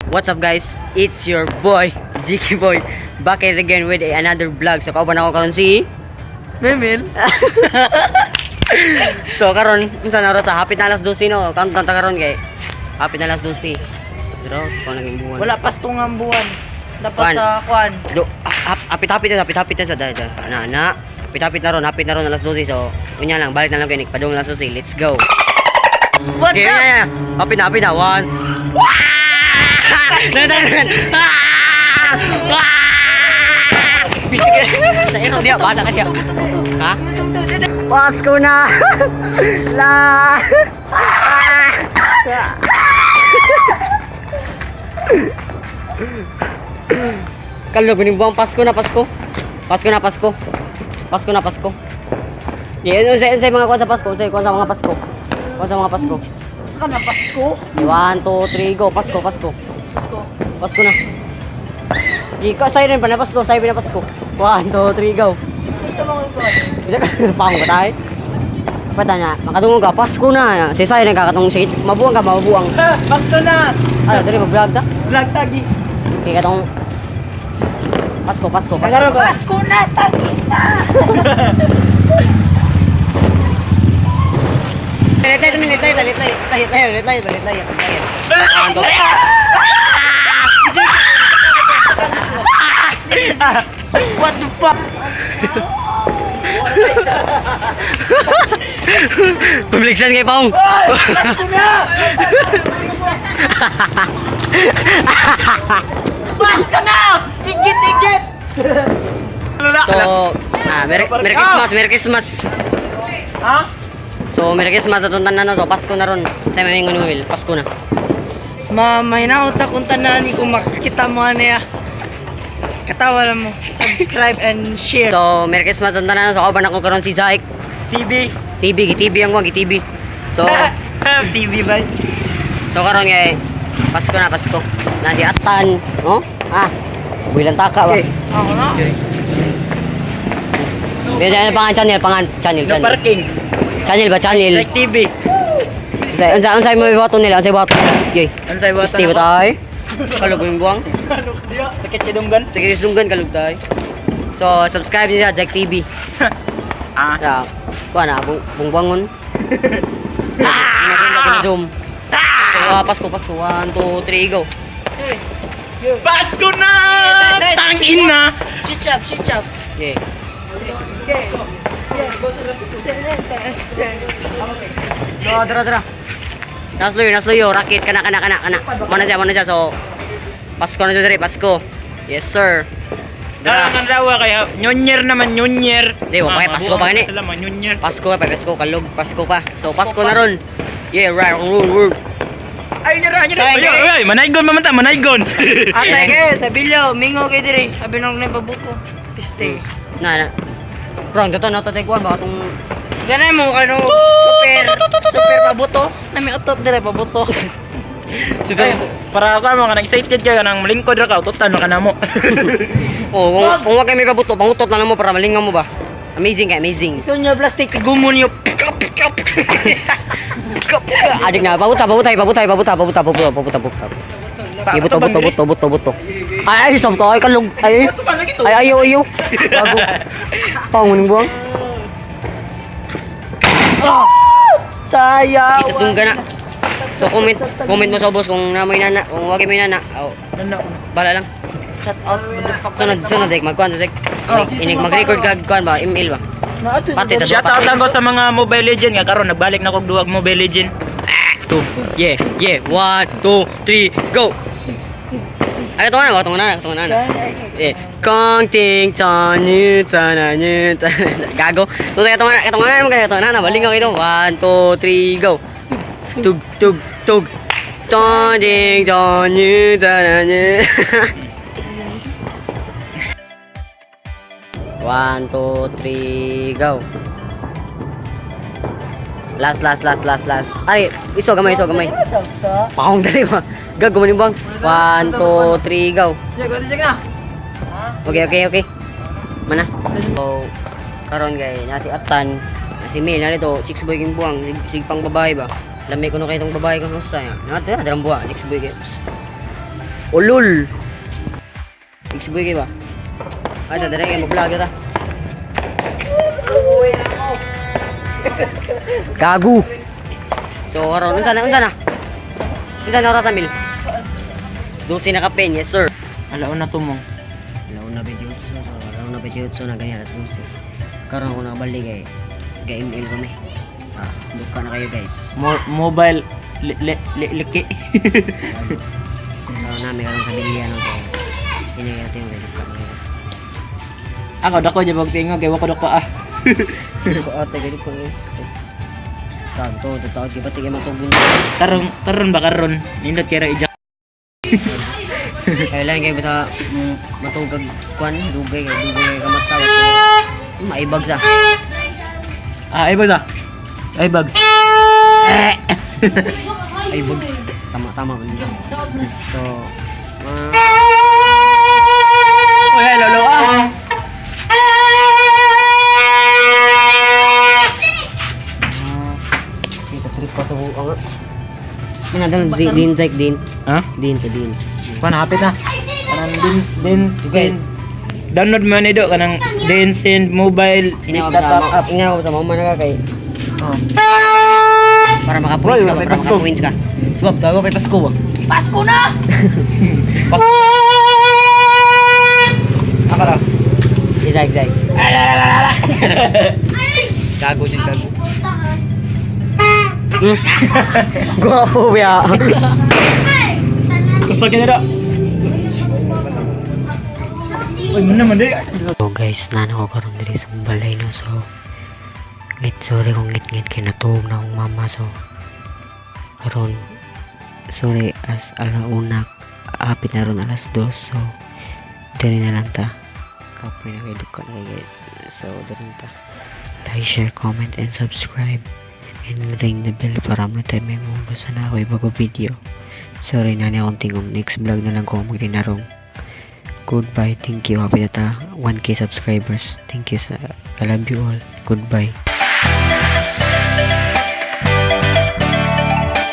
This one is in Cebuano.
What's up, guys? It's your boy, GK Boy, back at it again with another vlog. So kauban ako karon si Memil. So karon, unsa na oras sa hapit na alas 12, no? Countdown ta karon kay hapit na alas 12. Pero kung naging buwan. Wala pas tungang buwan. Dapat Kwan. sa kwan. Do, hapit-hapit na, hapit-hapit na sa dahil dahil. Na, na. Hapit-hapit na ron, hapit na ron alas 12. So, unya lang, balik na lang kayo, padung alas 12. Let's go. What's Okay, up? yeah. Hapit na, hapit na. One. Na, na, na. Ah! Ah! Bisig ka. Sa iro diya, bata ka siya. Ha? Pasko na! La! Kalog ni buwang Pasko na Pasko. Pasko na Pasko. Pasko na Pasko. Yeah, unsay unsay mga kuan sa Pasko, unsay kuan sa mga Pasko. Kuan sa mga Pasko. Sa ka na Pasko? 1, 2, 3, go. Pasko, Pasko. Pasko. Pasko na. Di ko siren pa na Pasko, siren na Pasko. 1, 2, 3, go. Sa mga kwan. Pang ba tayo? Pata na, makadungog ka, Pasko na. Si siren ka katong si mabuang ka, mabuang. Pasko na! Ano, dili mag-vlog ta? Vlog tagi. Okay, katong Pasko, Pasko, Pasko. Pasko na! Tagi na! Litay, litay, litay, litay, litay, litay, litay, litay. One, two, What the fuck? Publiksan kay Pong. Pasko na! Pasko na! Igit, igit! So, Merry, Merry Christmas, Merry Christmas. Ha? So, Merry Christmas atong tanan, no. So, Pasko na ron. Sa may ingon ni Will, Pasko na. Ma, may nauta kung tanan ni kung makakita mo ano ya. Katawa lang mo. Subscribe and share. So, Merry Christmas atong tanan, no. So, kauban ako karon si Zaik. TV. TV, gi-TV ang wag, gi-TV. So, TV ba? So karon kay Pasko na, Pasko. Na si Atan, no? Ah. Builan taka ba? Okay. Ako na. Medyo ano pangan channel, pangan channel, No channel. parking. Channel ba channel? Like TV. Unsa unsa unsay mo ibato nila? Unsay bato? Yoy. Unsay bato Gusti ba tayo? Kalog yung buwang. Sakit kidunggan. Sige, sunggan kalog tayo. So, subscribe niyo sa Jack TV. Ah. Sa kuan na bungbangon. Ah! Zoom. So, Pasko, Pasko. 1, 2, 3, go. Pasko na! Tangin na! Chichap, chichap. Yeah. So, tara, tara. Nasloyo, nasloyo. Rakit, kana, kana, kana, kana. Mana siya, mana siya. So, Pasko na dyan, Pasko. Yes, sir. Dara Dara. kan rawa kaya nyonyer naman nyonyer. Di, wa pa kay Pasko pa gani. Sila man nyonyer. Pasko pa, Pasko, kalog, Pasko pa. So, Pasko na ron. Yeah, right, rule, rule. Ay nyera nyera. Sayang, Ay, eh. ay, manaygon man ta, manaygon. Atay kayo, sa bilyo, mingo kayo diri. Sabi nung nababuko. Piste. Na, na. Bro, ang totoo na ito, take one, baka itong. Ganay mo kano super super pabuto. Nami utot dire pabuto. Super. Ay, para ako mo kanang excited kayo nang lingkod ra ka ututan ka namo. Oh, kung wag kayo may pabuto, pangutot na lang mo para malingaw mo ba? Amazing ka, amazing. Iso niya plastic gumon niyo. Pick up, pick up. Adik na, pabuta, pabuta, pabuta, pabuta, pabuta, pabuta, pabuta, pabuta. Okay, buto, buto, buto, buto, buto. Ay, ay, sabto, ay, kalog, ay, ay, ayo, ayo. Bago. Panguning buwang. Sayaw. Itas dungga na. So, comment, comment mo sa boss kung na may nana, kung wag may nana. Oh, bala lang. Shout out. Sunod, sunod, like, magkuhan, like, inig, mag-record ka, kuhan ba, email ba? Pati, tas- Shout out lang ko sa mga Mobile Legend nga karon nagbalik na kog duwag Mobile Legend. Two, yeah, one, two, three, go! Ay, ito na, ito na, ito na. Eh, kong ting chan yu chan na yu chan. Gago. Ito na, ito na, ito na, ito na, ito na, balingaw ito. One, two, three, go. Tug, tug, tug. Chan ting chan yu chan na yu. One, two, three, go. Last, last, last, last, last. Ay, iso gamay, iso gamay. Pakong dali ba? Gago mo bang. One, two, three, go. Jago, jago na. Okay. Mana? So, Karon kay na si Atan, na si Mel na dito, chicks boy king buwang, sig pang babae ba. Lami ko no kay itong babae kung usa ya. Na darang buwang, chicks boy kay. Psst. Ulul. Chicks boy kay ba? Ay sa dere kay mo-vlog ta. Gago. So karon unsa na, unsa na? Unsa na oras sa Mil? 12 na kapin, yes sir. Alaon na tumong. Alauna 28, so alauna 28 na ganyan, alas 12. Karon ako nakabalik kay kay ML kami. Ah, buka na kayo, guys. Mobile li, li, li, liki. Karon namin karon sa bilian no, so inay natin yung buka na kayo. Ako dako jud og tingog kay wa ko dako ah. Ko ate kay ko eh. Tanto, totoo, di ba tigay matubon. Karon karon ba karon nindot kay ra ija. Kaya lang kayo basta matugag kwan, dugay kay kamata. Maibag sa. Ah, ay bag ah. Ay bag. Ay bugs. Tama tama man yun. So, mga Oy, ay lolo ah. Kita trip pa sa buong. Ano din din din din Ha? din to din. Pan hapit na. Kanang din din Okay. send. Download mo ni do kanang din send mobile Ina ko dot sa app. ina ko sa mama na ka kay Oh. para maka-points Hoy, ka, may para Pasko. maka-points ka. Sebab tahu kay Pasko ba? Pasko na! Ako ra. Izay izay. Gago din gago. Gwapo ya. Gusto kini do. Uy, mun naman di. So guys, nana ko karon diri sa balay no, so ngit, sorry kung ngit ngit kay natuog na akong mama, so karon sorry as alauna, hapit na ron alas 2, so diri na lang ta, kapoy na kay duka na kay guys, so diri na ta. Like, share, comment and subscribe and ring the bell para mo tayo may mabasa na ako bago video. Sorry na ni akong tingog, next vlog na lang ko magdinarong. Goodbye. Thank you. Happy na ta 1K subscribers. Thank you sa I love you all. Goodbye.